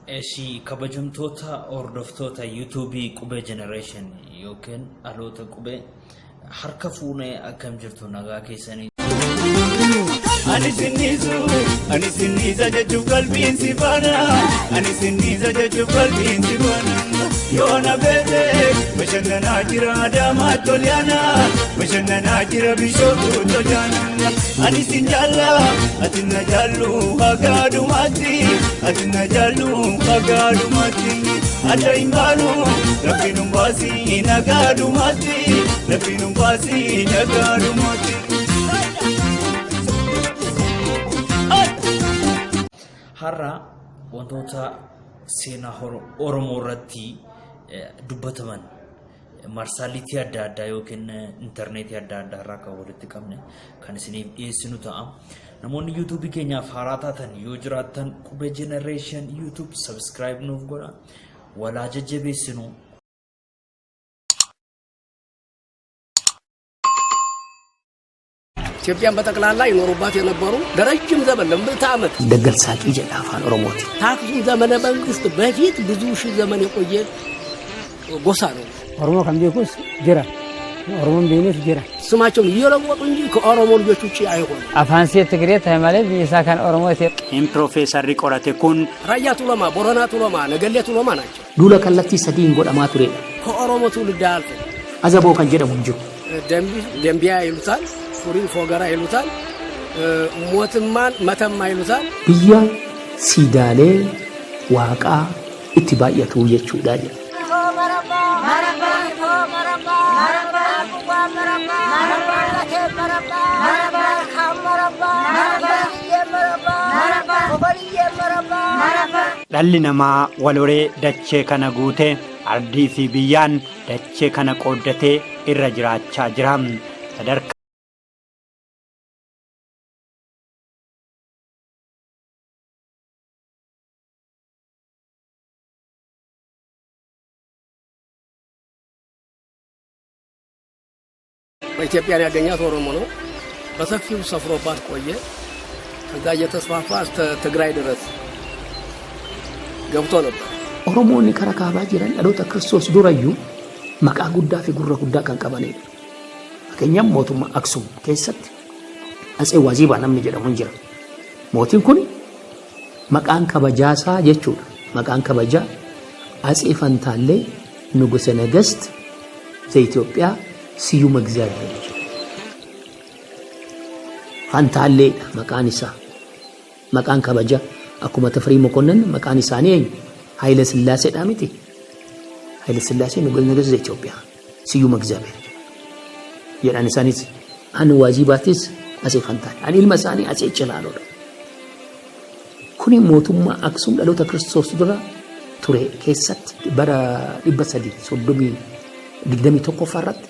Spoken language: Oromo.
Eshi kabajamtoota hordoftoota yuutuubii Qubee Generation yookiin dhaloota qubee harka fuunee akkam jirtu nagaa keessanii. Ani sinniisu, ani sinniisa jechuuf qalbiin si faana. Ani sinniisa jechuuf qalbiin si faana. Yoo na beete bashannanaa jira Adaamaa Toliyaana. Bashannanaa jira Bishooftuu Tolyaana. Ani sin jaalla, ati na jaallu haga dhumaatti. Ati na jaallu haga dhumaatti. Adda hin baanu rabbiin hin baasii nagaa dhumaatti. Rabbiin hin baasii nagaa dhumaatti. Har'a wantoota seenaa Oromoo irratti dubbataman marsaaliitii adda addaa yookiin intarneetii adda addaa irraa kan walitti qabne kan isiniif dhiyeessinu ta'a. Namoonni yuutuubii keenyaaf haaraa taatan yoo jiraattan Qubee Generation YouTube subscribe nuuf godha. Walaa jajjabeessinu. ኢትዮጵያን በጠቅላላ ይኖሩባት የነበሩ ለረጅም ዘመን ለምዕተ ዓመት Daggalsaaqii jedha afaan Oromooti. ከአክሱም ዘመነ መንግስት በፊት ብዙ ሺህ ዘመን የቆየ ጎሳ ነው። Oromoo kan beekus jira. Oromoon beeknes jira. ስማቸውን እየለወጡ እንጂ ከኦሮሞ ልጆች ውጭ አይሆንም። Afaan see Tigree ta'e malee biyyi isaa kan Oromooti. Hin Piroofeesarri qorate kun ራያ ቱለማ፣ ቦረና ቱለማ፣ ነገሌ ቱለማ ናቸው። Duula kallattii sadiin godhamaa turedha. ከኦሮሞ ትውልድ አያልፍም። Azaboo kan jedhamu hin jiru. ደንቢያ ይሉታል፣ ፉሪ ፎገራ ይሉታል፣ ሞትማን መተማ ይሉታል። Biyya siidaalee waaqaa itti baay'atu jechuudha jedha. Dhalli namaa wal horee dachee kana guutee ardii fi biyyaan dachee kana qooddatee irra jiraachaa jira. Sadarkaa በኢትዮጵያን ያገኛት ኦሮሞ ነው። በሰፊው ሰፍሮባት ቆየ። ከዛ እየተስፋፋ እስከ ትግራይ ድረስ ገብቶ ነበር። Oromoonni karaa kaabaa jiran dhaloota Kiristoos durayyuu maqaa guddaa fi gurra guddaa kan qabanidha. Fakkeenyaaf mootummaa Aksum keessatti Atsee Waziibaa namni jedhamu hin jira. Mootiin kun maqaan kabajaasaa jechuudha. Maqaan kabajaa Atsee Fantaallee Nuguse Nagast Itoophiyaa Siyyuma Egzaabeer jechuudha. Fantaalleedha maqaan isaa. Maqaan kabajaa akkuma Tafarii Mokonnin maqaan isaanii eenyu? Haayila Sillaaseedha miti. Haayila Sillaasee Nuguse Nagast Itoophiyaa Siyyuma Egzaabeer jedhan isaanis. Ani Waazibaatis Atsee Fantaalee. Ani ilma isaanii Atsee Cilaaloodha. Kuni mootummaa Aksum dhaloota Kiristoos dura ture keessatti bara dhibba sadii soddomii digdamii tokkoffaa irratti